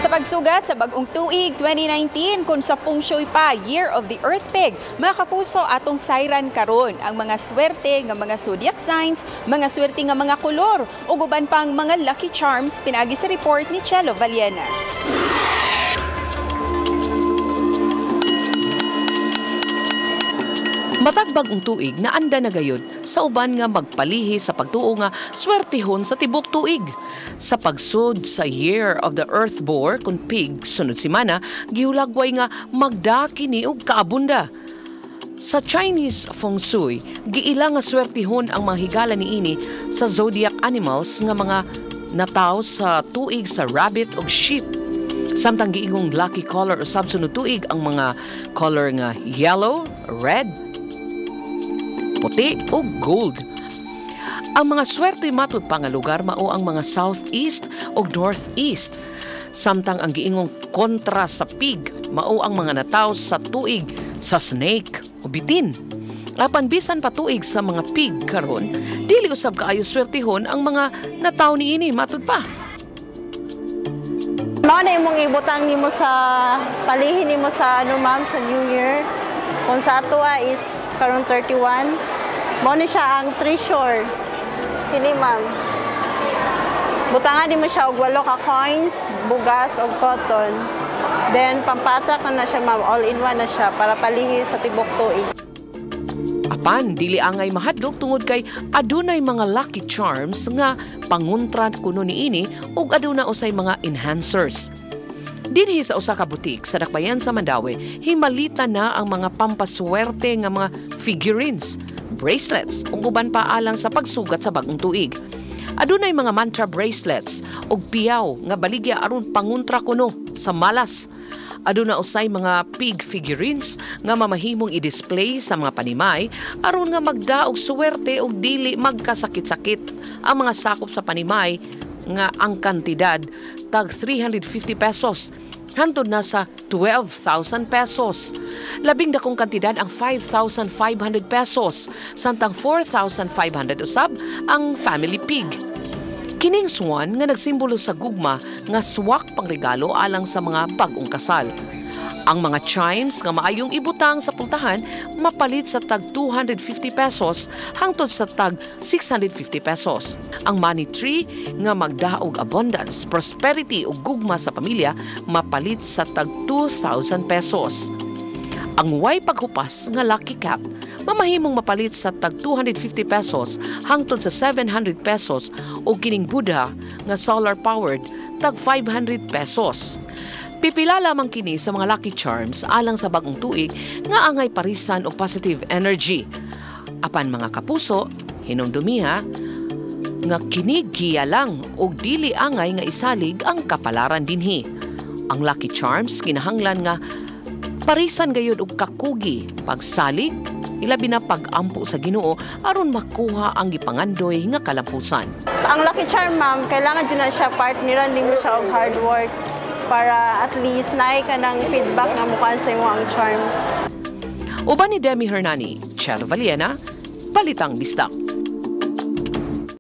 Sa pagsugat sa bagong tuig 2019 kung sa Feng Shui pa, Year of the Earth Pig, mga kapuso, atong sayran karon ang mga swerte nga mga zodiac signs, mga swerte nga mga kolor ug uban pang mga lucky charms pinaagi sa report ni Chelo Valiena. Matag bagong tuig na anda na gayud sa uban nga magpalihi sa pagtuo nga swertihon sa tibok tuig. Sa pagsud sa Year of the Earth Boar kun pig sunod semana, gihulagway nga magdaki ni og kaabunda. Sa Chinese Feng Shui, giila nga swertihon ang mga higala niini sa zodiac animals nga mga nataw sa tuig sa rabbit ug sheep. Samtang giingong lucky color usab sunod tuig ang mga color nga yellow, red, puti o gold. Ang mga swerte matud pa nga lugar mao ang mga southeast o northeast. Samtang ang giingong kontra sa pig mao ang mga nataw sa tuig sa snake o bitin. Apan bisan pa tuig sa mga pig karon, dili usab kaayo swertehon ang mga nataw niini matud pa. Mao na imong ibutang nimo sa palihin nimo sa ano ma'am sa New Year. Kung sa atoa is karon 31, mao ni siya ang treasure. Kini ma'am. Butangan nimo siya og 8 ka coins, bugas og cotton. Then pampatrak na siya ma'am, all in one na siya para palihi sa tibok tuig. Apan dili angay mahadlok tungod kay adunay mga lucky charms nga panguntra kuno niini ug aduna usay mga enhancers. Dinhi sa usa ka butik sa Dakbayan sa Mandaue, himalita na ang mga pampaswerte nga mga figurines, bracelets ug uban pa alang sa pagsugat sa bagong tuig. Adunay mga mantra bracelets ug piyaw nga baligya aron panguntra kuno sa malas. Aduna usay mga pig figurines nga mamahimong i-display sa mga panimay aron nga magdaog suwerte ug dili magkasakit-sakit ang mga sakop sa panimay nga ang kantidad tag 350 pesos hantod na sa 12,000 pesos. Labing dakong kantidad ang 5,500 pesos, samtang 4,500 usab ang family pig. Kining swan nga nagsimbolo sa gugma nga swak pangregalo alang sa mga bag-ong kasal. Ang mga chimes nga maayong ibutang sa pultahan mapalit sa tag 250 pesos hangtod sa tag 650 pesos. Ang money tree nga magdaog abundance, prosperity ug gugma sa pamilya mapalit sa tag 2,000 pesos. Ang way paghupas nga lucky cat mamahimong mapalit sa tag 250 pesos hangtod sa 700 pesos ug kining Buddha nga solar powered tag 500 pesos. Pipila lamang kini sa mga lucky charms alang sa bagong tuig nga angay parisan og positive energy. Apan mga kapuso, hinumdumiha nga kini giya lang og dili angay nga isalig ang kapalaran dinhi. Ang lucky charms kinahanglan nga parisan gayud og kakugi pagsalig, ilabi na pag-ampo sa Ginoo aron makuha ang gipangandoy nga kalampusan. Ang lucky charm ma'am, kailangan jud na siya partneran nimo siya og hard work para at least naay ka ng feedback nga mukuan sa imo ang charms. Uban ni Demi Hernani, Chelo Valiena, Balitang Bisdak.